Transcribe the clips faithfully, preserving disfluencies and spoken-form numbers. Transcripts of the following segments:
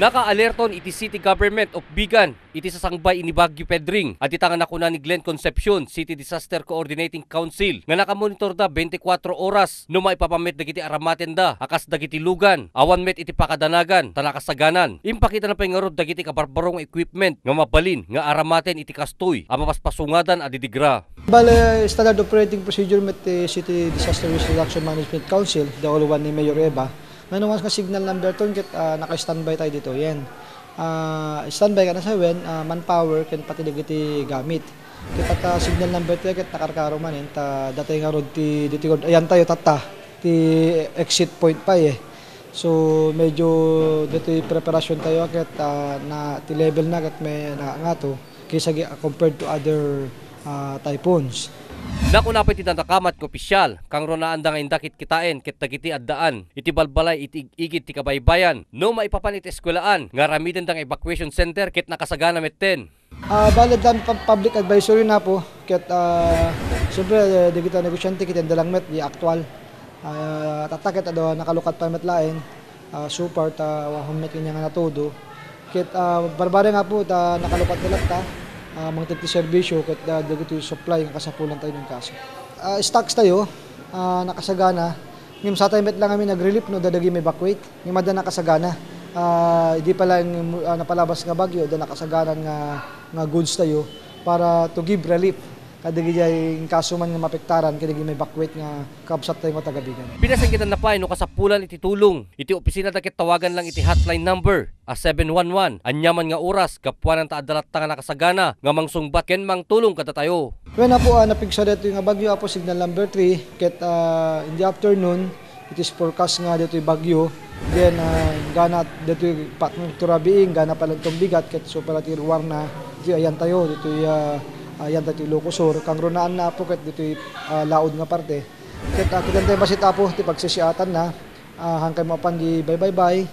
Nakaalerton iti city government of Vigan iti sasangbay ni Bagyo Pedring. Adita nga nakuna ni Glenn Concepcion, City Disaster Coordinating Council, nga nakamonitorda twenty-four oras no maipapan met dagiti aramatenda a kas dagiti lugan. Awan met iti pakadanagan ta nakasaganan. Impakitana pay ngarud dagiti kabarbaro nga equipment nga mabalin nga aramaten iti kastoy a mapaspasungadan a didigra. Bale, standard operating procedure met ti City Disaster Risk Reduction Management Council, dauluan ni Mayor Eva. Nga no once nga signal number two, ket, ah, naka-standby tayo dito. Yan. Ah, standby ka na sa wen, ah, manpower, ken pati dagiti gamit. Ket at, ah, signal number three, ket nakarkaro manen, ta datay ngarud ti, ditoy, ayan tayo, tatta, ti exit point pa eh. So, medyo ditoy preparasyon tayo, ket, ah, na, ti level na, ket may na, nga to, kaysa gi-, compared to other, ah, typhoons. Nakuna pay ti nadakamat nga opisyal, kangrunaanda nga inda kitkitaen ket dagiti addaan iti balbalay iti ig-igid ti kabaybayan no maipapan iti eskuelaan nga aramidenda nga evacuation center ket nakasagana metten. Ah, bale, dan pub-, public advisory na po, ket, ah, siyempre, eh, dagiti negosyante, kitenda lang met, di aktual. Ah, tatta ket adu a nakalukat pay met laeng, ah, so far, ta, wa met kanya nga natudo. Ket, ah, barbari nga po, ta, nakalukat na latta, ah, mangted ti serbisyo, ket, ah, dagiti supply nga kasapulan tayo ng kaso. Ah, stocks tayo, ah, nakasagana. Ngem sa tayo met lang kami nag-relief, no, dadagi may evacuate. Ngem adda nakasagana. Ah, idi pa lang, ah, napalabas nga bagyo, adda nakasagana nga, nga goods tayo para to give relief kadagiti inkaso man nga mapektaran kadagiti may evacuate nga kabsat tayo nga taga Vigan. Pinasanggitanna pay no kasapulan iti tulong iti opisina da ket tawagan lang iti hotline number a seven one one. Aniaman nga oras, gapuanan ta adda latta nga nakasagana nga mangsungbat ken mangtulong kadatayo. Wen, Apo, ah, napigsa daytoy nga bagyo, Apo, signal number three, ket, ah, in the afternoon, it is forecast nga daytoy bagyo. Then, ah, gana daytoy patnag to rabiing, gana pala itong bigat, ket so pala ti ruar na, ditoy ayan tayo, ditoy, ah, ayan tayo, Ilocos Sur, kangrunaan na, Apo, ket ditoy, ah, laod nga parte. Ket, ah, kitan tayo basit, Apo, ti pagsisiatan na, ah, hangkay mapan di baybaybay,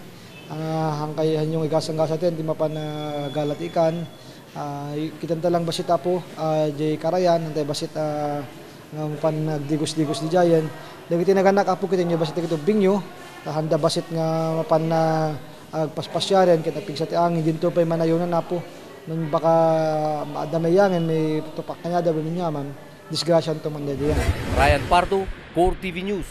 ah, hangkay hanyong igasang-gasa ten, di mapan, ah, gala ti ikan, Ah, i-, kitanta lang bassit, Apo, ah, jay karayan, antay bassit, ah, nga mapan agdigos-digos dijayen. Dagiti naganak, Apo, kitaenyo bassit dagiti ubbingyo, ta handa bassit nga mapan na agpaspasyaren ket agpigsa ti angin, dinto pay manayonan, Apo. Ngem baka adda mayangen, may tupak kaniada wenno aniaman, disgrasianto man daydiay. Ryan Pardo, Core T V News.